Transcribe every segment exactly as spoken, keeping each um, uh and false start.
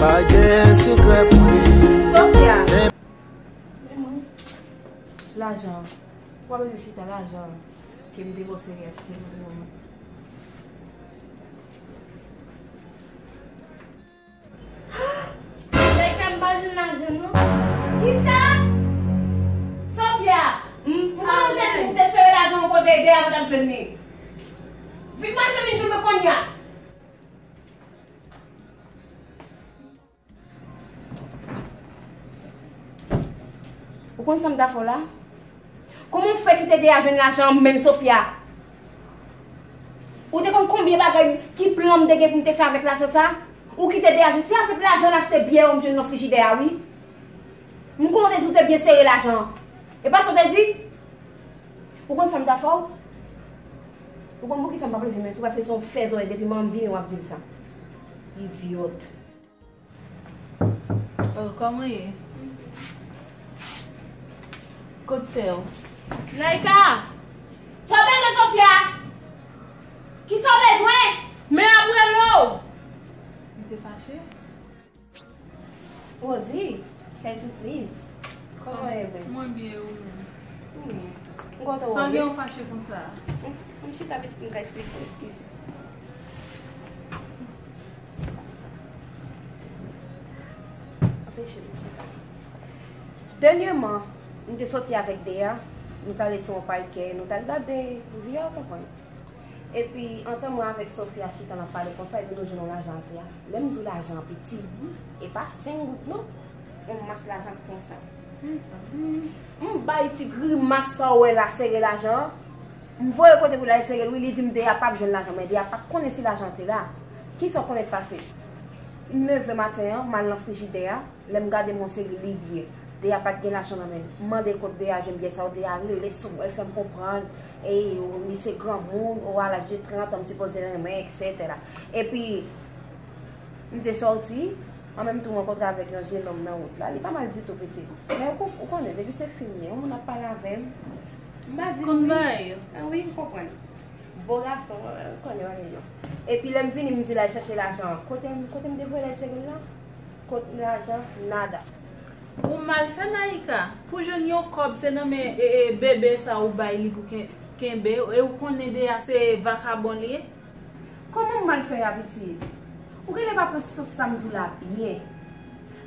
Pa gen sekrè pou li. Sofia! Men mwen, lajan. Ou pa bezwen chita, lajan ke m te ba w serye a, se pou mwen. Nèg sa m pa jwenn lajan non. Kisa? Sofia, m konnen w te di w te sere lajan yon kote, dèyè a ou t ap jwenn li. Vin mache vin jwenn mwen kounye a. Ou konn sa m ta fè w la? Kòman w fè kite dèyè a jwenn lajan an menm, Sofia? Ou te konn konbyen bagay ki plan m te gen pou m te fè avèk lajan sa? Ou kite dèyè a jwenn, se avèk lajan l achte byè yo m jwenn nan frijidè a, wi. M konnen w te di w te byen sere lajan an. E pa sa w te di? Ou konn sa m ta fè w? Ou konn poukisa m p ap leve men sou w, paske se yon fè zòrèy depi m vini w ap di m sa. Idyòt. Oh, kòman ye? Kot sè w? Naika! Sa w bezwen, Sofia? Kisa w bezwen? Men ap rele w! Li te fache? Rosie, kèl sipriz! Kòman w ye, bèl? Mwen byen, e ou menm? Mwen byen. M kontan wè w. Sa w gen w fache konsa? M, m chita piske m ka eksplike w, eskize. Anpeche m chita. Dènyèman, m te soti avèk Dea, nou t ale sou yon pay kè, nou t al gade rivyè, w konprann. Epi, antan mwen avèk Sofia chita n ap pale konsa, epi nou jwenn yon lajan atè a. Lè m di w lajan an piti, e pa senk goud non, yon mas lajan konsa. M bay ti grimas sa w wè la, sere lajan an. M voye kote pou l al sere l, wi, li di m Dea p ap jwenn lajan, men Dea pa t konnen si lajan an te la. Kisa w konnen k pase? M leve maten an, m al nan frijidè a, lè m gade m wè yon seri liv ye. Dea pa t gen lajan nan men l. M mande l kot Dea jwenn byè sa yo, Dea rele sou mwen, l fè m konprann, e, li se granmoun, ou à l'âge de trente ans, m sipoze renmen, et cetera. Epi, m te sòti, an menm tan m rankontre avèk yon jennonm nan wout la. Li pa mal ditou, pitit. Men ou, ou konnen, depi se fi m ye, yon moun ap pale avè m, m pa di l wi. Konn bagay yo. Ah wi, m konprann. Bo gason, ou konnen bagay yo. Epi lè m vini, m di l al chèche lajan an. Kote m, kote m te voye l al sere l la? Kot lajan? Nada. Ou mal fè, Naïka. Pou jwenn yon kòb, se nan men, e, e, bebe sa ou bay li pou ken-, kenbe, e ou konnen Dea se vakabon li ye. Kòman m mal fè a, pitit? Ou genlè pa pran sans sa m di w la byen.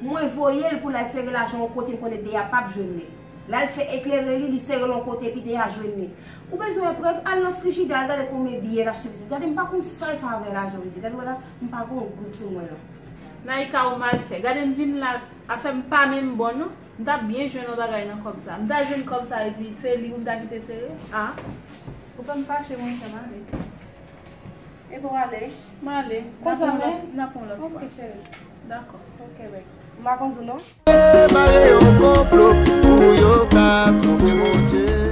Mwen voye l pou l al sere lajan yon kote m konnen Dea p ap jwenn li. L al fè eklere li, li sere l yon kote epi Dea jwenn li. Ou bezwen wè prèv? Al nan frijidè, al gade konbyen byè l achte pitit. Gade, m pa konn sa l fè avè lajan pitit. Gade, wè la, m pa gen yon goud sou mwen la. Naïka, ou mal fè. Gade, m vin la, afè m pa menm bon, non. M t ap byen jwenn yon bagay nan kòb sa. M ta jwenn kòb sa epi se li pou m ta kite sere? Ah. Ou fè m fache, monchè, m ale. Epi w ale? M ale. Konsa, men? N ap yon lòt fwa. Ok, cheri. Dakò. Ok, bèk. M pa konn di w non. Prepare yon konplo pou yo ka twonpe Bondye.